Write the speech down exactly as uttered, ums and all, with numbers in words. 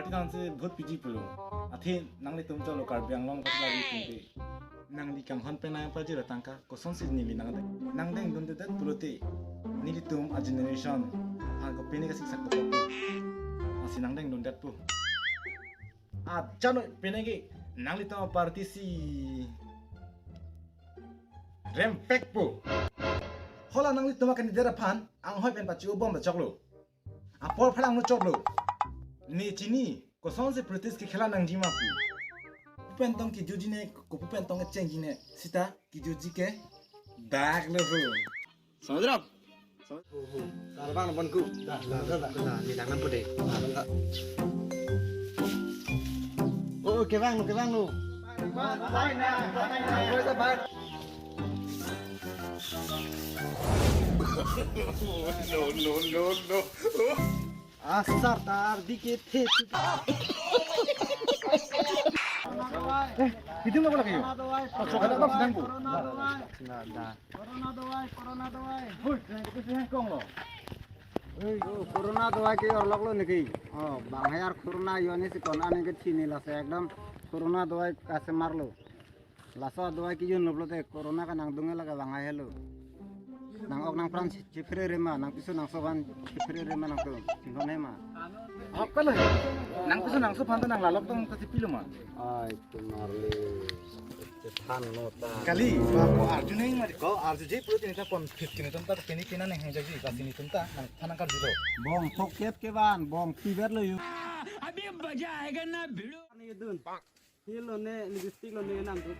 Nang si vote piji pulo. Athe nanglitum cholo Karbi Anglong pasilari tumpe. Nangli kanghon penang pajir atangka kosonsi neli nangdeng, nangdengdundedet pulote, nelitum a generation aphan kopine kasiksak tokpo. Lasi nangdengdundetpo. Ajano peneke nanglitum a party si rempekpo. Hala nanglitum a candidate aphan anghoi pen pachi-obom ta choklo. Apor phalang no choklo. Ne chini, kosonsi protest kekhela nangji ma pu. Pu pen tong kejutji ne, kopu pen tong kechengji ne. Sita kejutji ke dak lo ho. Samudra. Sar bang nonpon ku. Da, da, da, da. Da, ni dang nonpon de. Oh, kevang lo, kevang lo. No, no, no, no. Asar tar dikit hit. Eh, itu nggak boleh kayu. Oh, so ada apa sedang bu? Da, da. Corona dawai, corona dawai. Hui, kong lo. Oh, corona dawai ke orlok lo niki. Oh, bang hayar corona yoni si kon ani ke chini lasi ekdom corona dawai kasemar lo. Laso dawai ke yun lo te corona ka nangdung lake bang hai helo. Nang ok nangpran chiphere rema, nangpiso nangso aphan chiphere rema nangtum. Singhon hema. Apa lo? Nangpiso nangso aphan ta nang lalok tong ta chipilo ma. Ai, tumar le. Chethan nota. Kali, ko arju neng mari ko arju je pulo tini ta pon fifteen ton ta pini kina neng hang jaji kasi ni ton ta nang thanang karju lo. Bong thok kep ke ban, bong tiber lo yu. अभी मजा आएगा ना भिड़ू। Ni dun. Hilo ne, lipstick lo ne nang tu.